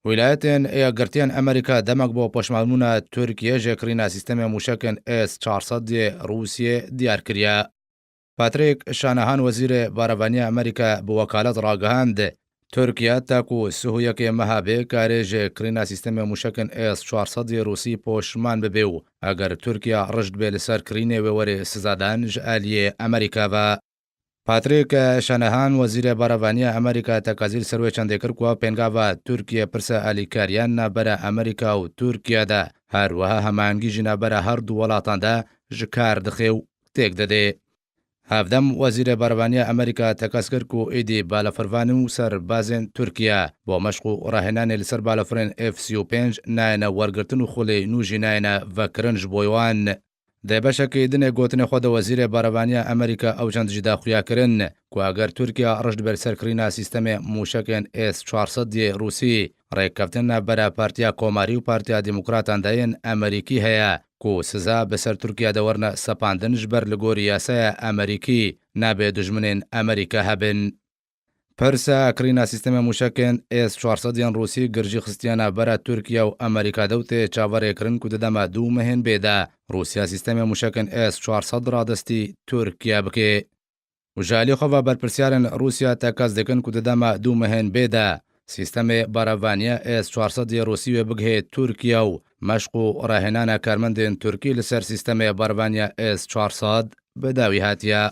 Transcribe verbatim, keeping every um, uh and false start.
Wîlayetên Yekgirtiyên Amerîka demek bo poşmanbûna Tirkiye ji kirîna sîstemê mûşekên S çar sed yê Rûsiyê diyar kiriye. Patrick Shanahan, wezîrê barevaniya Amerîka, bi wekalet ragihand, Tirkiye ta ku sih û yekê meha bê karê ji kirîna sîstemê mûşekên S çar sed yê Rûsî poşman bibe û eger Tirkiye rijd be li ser kirînê wê were sizadan ji aliyê Amerîka ve. Patrick Shanahan, wezîrê barevaniya Amerîka, tekazî li ser wê çendê kir ku ev pêngava Tirkiye pirsa alîkariya navbera Amerîka û Tirkiye de, her wiha hemahengî jî navbera her du welatan de ji kar dixe û têk dide. Hevdem, wezîrê barevaniya Amerîka tekez kir ku êdî balafirvan û serbazên Tirkiye bo meşq û rahênanê li ser balafirên F sî û pênc nayêne wergirtin û xulê nû jî nayêne vekirin ji bo wan. Di beşekî dinê gotinê xwe de wezîrê barevaniya Amerîka ew çend jî da xuya kirin ku eger Tirkiye rijd be li ser kirîna sîstemê mûşekên S çar sed yê Rûsî, rêkeftin navbera Partiya Komarî û Partiya Demokratan de yên Amerîkî heye ku siza bi ser Tirkiye de werine sepandin, ji ber li gorî yasaya Amerîkî nabê dijminên Amerîka hebin. Pirsa kirîna sîstemê mûşekên S çar sed yên Rûsî girjî xistiye navbera Tirkiye û Amerîka de û tê çaverêkirin ku di dema du mehên bê de Rûsya sîstemê mûşekên S çar sed radestî Tirkiye bike. Û ji alî xwe ve berpirsiyarên Rûsya tekez dikin ku di dema du mehên bê de sîstemê barevaniya S çar sed yê Rûsî wê bigihê Tirkiye û meşq û rahênana karmendên Tirkî li ser sîstemê barevaniya S çar sed bi dawî hatiye.